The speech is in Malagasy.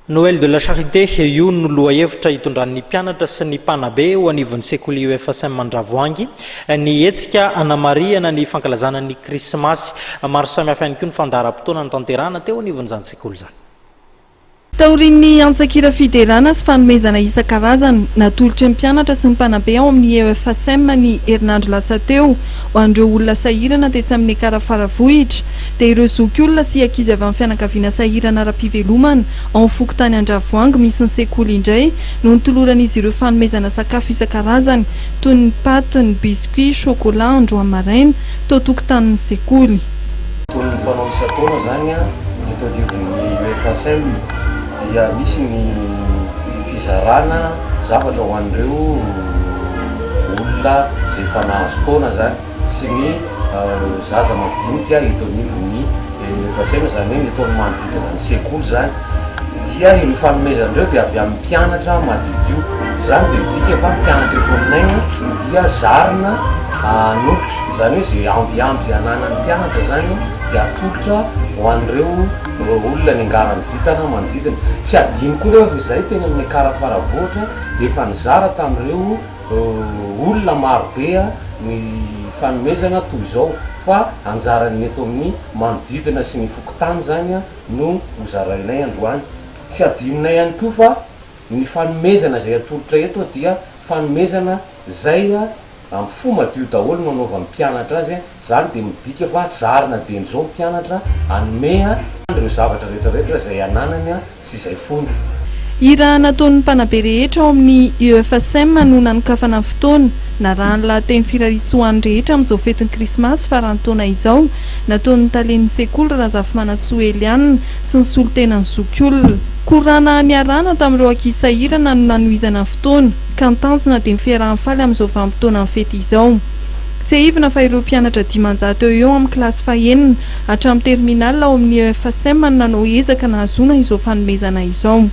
Noël de la Charité, io no lohahevitra hitondran'ny mpianatra sy ny mpanabe eo anivon'ny sekoly UFSM Andravoahangy ny hetsika hanamarihana ny fankalazana ny Krismasy. Maro samihafa ihany koa ny fandaharam-potoana notanterahana teo anivon'izany sekoly izany. Taorian'ny antsan-kira fiderana sy fanomezana isan-karazany natolotry ny mpianatra sy ny mpanabe ao amin'ny EFSM ny herinandro lasa teo ho an'ireo olona sahirana tetsy amin'ny Ekar Faravohitra dia ireo zokiolona sy ankizy avy amin'ny fianakaviana sahirana ara-pivelomana ao amin'ny fokontany Andravoahangy misy ny sekoly indray no notoloran'izy ireo fanomezana sakafo isan-karazany toy ny pâtes, ny biscuits, chocolat androany maraina tao tokotanin'ny sekoly. Toy ny fanao isan-taona izany eto anivon'ny UFSM dia misy ny fizarana zavatra ho an'ireo olona izay efa nahazo taona izany sy ny zaza madinika eto anivon'ny UFSM, izany hoe ny eto amin'ny manodidina ny sekoly izany. Dia ireo fanomezana ireo dia avy amin'ny mpianatra madiodio. Izany dia midika fa ny mpianatra eto aminay dia zarina hanolotra, izany hoe izay ambiamby ananan'ny mpianatra izany dia atolotra ho an'ireo olona niangaran'ny vintana manodidina. Tsy adino koa nefa fa izahay teny amin'ny Ekar Faravohitra dia efa nizara tamin'ireo olona marobe ny fanomezana toy izao fa anjaran'ny eto amin'ny manodidina sy ny fokontany izany no hozarainay androany. Tsy adinonay ihany koa fa ny fanomezana izay atolotra eto dia fanomezana izay amin'ny fo madio daholo no anaovan'ny mpianatra azy, izany dia midika fa zarina dieny izao ny mpianatra hanome ireo zavatra rehetra rehetra izay ananany sy izay fony. Hira nataon'ny mpanabe rehetra ao amin'ny UFSM no nanokafana ny fotoana, narahan'ny lahateny firariantsoa ho an'ny rehetra amin'izao fetin'ny krismasy faran'ny taona izao, nataon'ny talen'ny sekoly Razafimanantsoa Eliane sy ny solontenan'ny zokiolona. Korana niarahana tamin'ireo ankizy sahirana no nanohizana ny fotoana, ka ny tanjona dia ny fiaraha-mifaly amin'izao vanim-potoanan'ny fety izao. Tsiahivina fa ireo mpianatra 500 eo ho eo amin'ny kilasy fahenina hatramin'ny terminale ao amin'ny EFSM no nanao ezaka nahazoana izao fanomezana izao.